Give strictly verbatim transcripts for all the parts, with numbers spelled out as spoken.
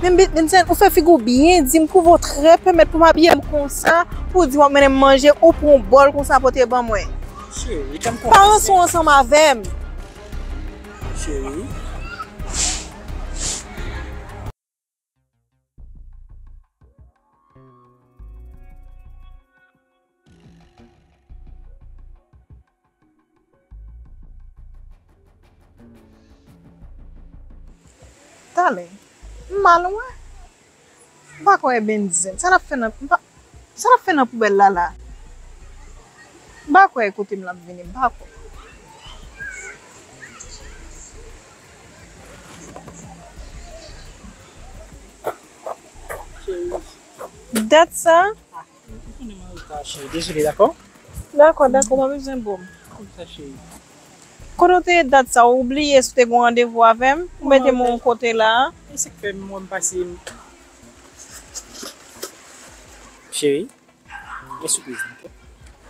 Men Vincent, ou fè figi w byen di m, twouve w trè pèmèt pou m abiye m konsa, pou w di w ap mennen m manje, ou pran yon bòl konsa pote ban mwen. Cheri, fè m konfyans. Pa ranse w ansanm avè m. Cheri. Talè, m mal wè. M pa kwè e Benzen. Sa l ap fè nan, m pa, sa l ap fè nan poubèl la la? M pa kwè e kote m l ap vini, m pa kwè. Dat sa? Ou konnen m an reta, cheri. Dezole, dakò? Dakò, dakò, pa bezwen bo m. Kòmsa, cheri? Kote w te ye dat sa? Ou bliye si w te gen yon randevou avè m? Ou mete m yon kote la a? E sa k fè m wè m pase. Cheri, gen sipriz lan, ok?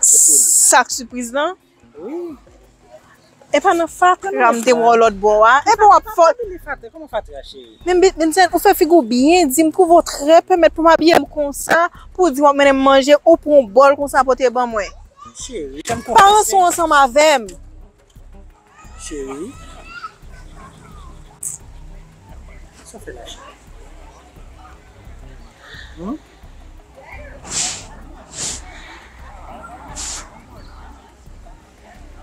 Sa k sipriz lan? Wi. E pa nan fatra m te wè w lòt bò a. E pa w ap fò. Kòman fatra, cheri? Men Vincent, ou fè figi w byen di m, twouve w trè pèmèt pou m abiye m konsa, pou w di w ap mennen m manje, ou pran yon bòl konsa pote ban mwen. Cheri, fè m konfyans. Pa ranse w ansanm avè m. Cheri. Sa w fè la, cheri? Hmm?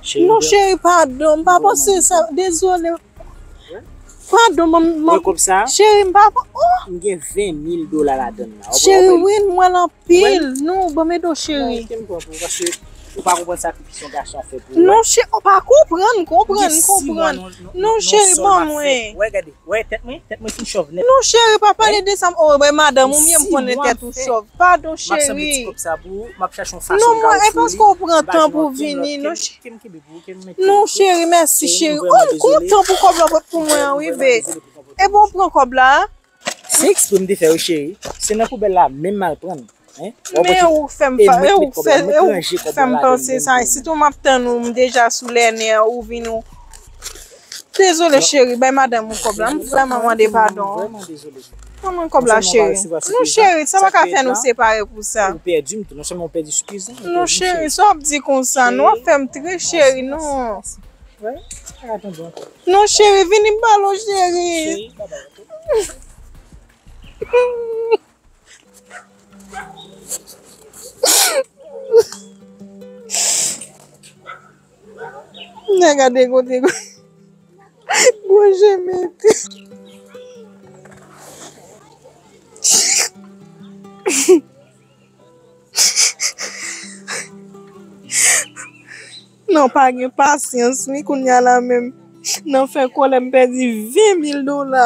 Cheri, non, cheri, padon, m pa panse sa, dezole. Padon, m, m, cheri, m pa, oh! M gen ven mil dola ladann la. Cheri, wi, m wè l anpil. Non, ban m ede w, cheri. Ou pa konprann sakrifis yon gason ap fè pou ou. Non, cheri, ou pa konprann, konprann, konprann. Non, cheri, ban mwen. Wè, gade, wè, tèt mwen, tèt mwen fin chòv nèt. Non, cheri, pa pale de sa. Oh, ben, madanm ou, m konnen tèt ou chòv. Padon, cheri. M ap sanble ti kòb sa pou ou, m ap chache yon fason. Non, mwen, e paske ou pran tan pou vini. Non, cheri. Non, cheri, mèsi, cheri. Oh, m kontan pou kòb la w pote pou mwen an, wi, be. E bon, pran kòb la. Se ekspre m te fè wi, cheri. Se nan poubèl la menm m al pran l. Men ou fè m fa, e ou fè, e ou fè m panse sa. Sitou m ap tann ou, m deja sou lè nè, ou vin ou. Dezole, cheri, bay madanm ou kòb la. M vrèman mande padon. Ban mwen kòb la, cheri. Non, cheri, sa pa ka fè nou separe pou sa. Ou pèdi m tou. Non sèlman ou pèdi sipriz lan, ou pèdi m, cheri. Non, cheri, sa w ap di konsa? Non, w ap fè m trist, cheri, non. Non, cheri, vini m pale w, cheri. Nèg a degoute gwo je mete. Non, pa gen pasyans wi, kounye a la menm. Nan fè kòlè m pèdi ven mil dola.